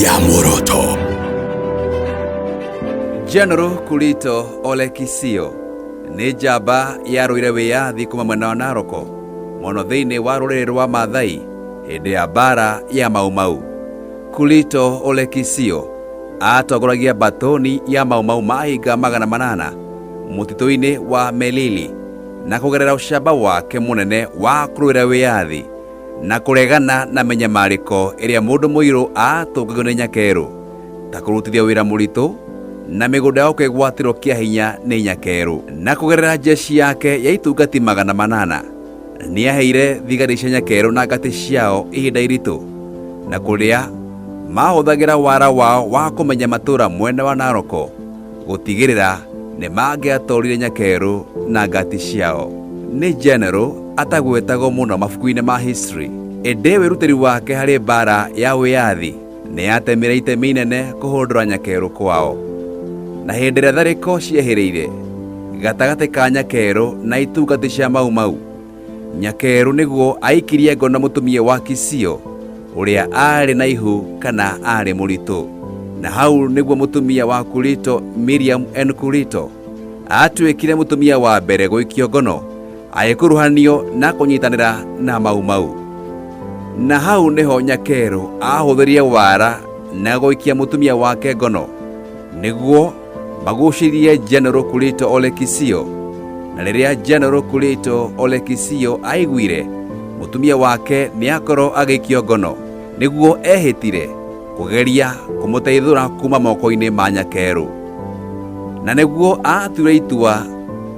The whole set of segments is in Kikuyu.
ya muoroto. General Kulito Ole Kisio nĩ njamba yarũire wĩyathi kuma mwena wa Naroko mũno thĩinĩ wa rũrĩrĩ rwa Maathai hĩndĩ ya mbara ya Mau Mau. Kulito Ole Kisio atongoragia mbatoni ya Mau Mau mahinga 800 mũtitũ-inĩ wa Melili na kũgerera ũcamba wake mũnene wa kũrũĩra wĩyathi na kũregana na mĩnyamarĩko ĩrĩa mũndũ mũirũ atũngagio nĩ nyakerũ ta kũrutithia wĩra mũritũ na mĩgũnda ya kwĩgwatĩrwo kĩa hinya nĩ nyakerũ. Na kũgerera jeshi yake ya itungati 800 nĩaheire thigari cia nyakerũ na ngati ciao ihinda iritũ na kũrĩa mahũthagĩra wara wao wa kũmenya matũra mwena wa Naroko gũtigĩrĩra nĩ mangĩatorire nyakerũ na ngati ciao. Nĩ general atagwetagwo mũno mabuku-inĩ ma history, ĩndĩ wĩrutĩri wake harĩ mbara ya wĩyathi nĩ atemire itemi inene kũhũndũra nyakerũ kwao. Na hĩndĩ ĩrĩa tharĩko ciehĩrĩire gatagatĩ ka nyakerũ na itungati cia Mau Mau, nyakerũ nĩguo aikirie ngono mũtumia wa Kisio ũrĩa arĩ na ihu kana arĩ mũritũ. Na hau nĩguo mũtumia wa Kulito Miriam N. Kulito atuĩkire mũtumia wa mbere gũikio ngono agĩkuruhanio na kũnyitanĩra na Mau Mau. Na hau nĩho nyakerũ ahũthĩrie wara na gũikia mũtumia wake ngono nĩguo magucĩrie General Kulito Ole Kisio. Na rĩrĩa General Kulito Ole Kisio aiguire mũtumia wake nĩakorwo agĩikio ngono, nĩguo ehĩtire kũgeria kũmũteithũra kuma moko-inĩ ma nyakerũ. Na nĩguo atuire itua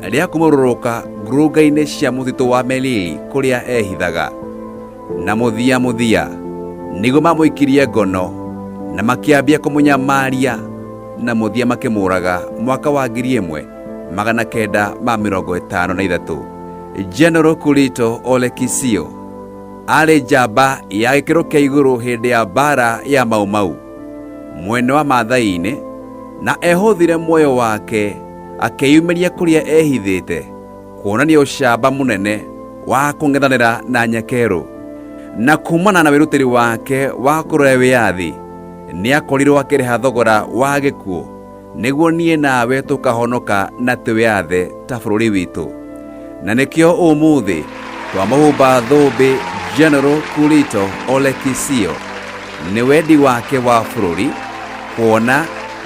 rĩa kũmũrũrũka ngurunga-inĩ cia mũtitũ wa Melili kũrĩa ehithaga. Na mũthia mũthia nĩguo mamũikirie ngono na makĩambia kũmũnyamaria na mũthia makĩmũraga mwaka wa 1953. General Kulito Ole Kisio arĩ njamba ya gĩkĩro kĩa igũrũ hĩndĩ ya mbara ya Mau Mau mwena wa Maathai-inĩ, na ehũthire muoyo wake akĩyumĩria kũrĩa ehithĩte kuonania ũcamba mũnene wa kũng'ethanĩra na nyakerũ. Na kumana na wĩrutĩri wake wa kũrũa wĩyathi nĩakorirwo akĩrĩha thogora wa gĩkuũ nĩguo niĩ nawe tũkahonoka na twĩyathe ta bũrũri witũ. Na nĩkĩo ũmũthĩ twamũhumba thũmbĩ General Kulito Ole Kisio nĩ wendi wake wa bũrũri, kuona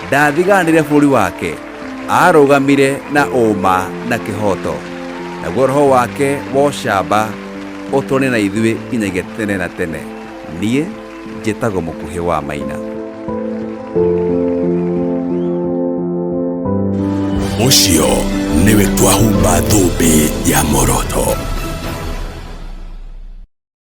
ndathiganire bũrũri wake, arũgamire na ũma na kĩhoto, naguo roho wake wa ũcamba ũtũũrane na ithuĩ nginyagia tene na tene. Niĩ njĩtagwo Mũkuhĩ wa Maina. Ũcio nĩwe twahumba thũmbĩ ya muoroto.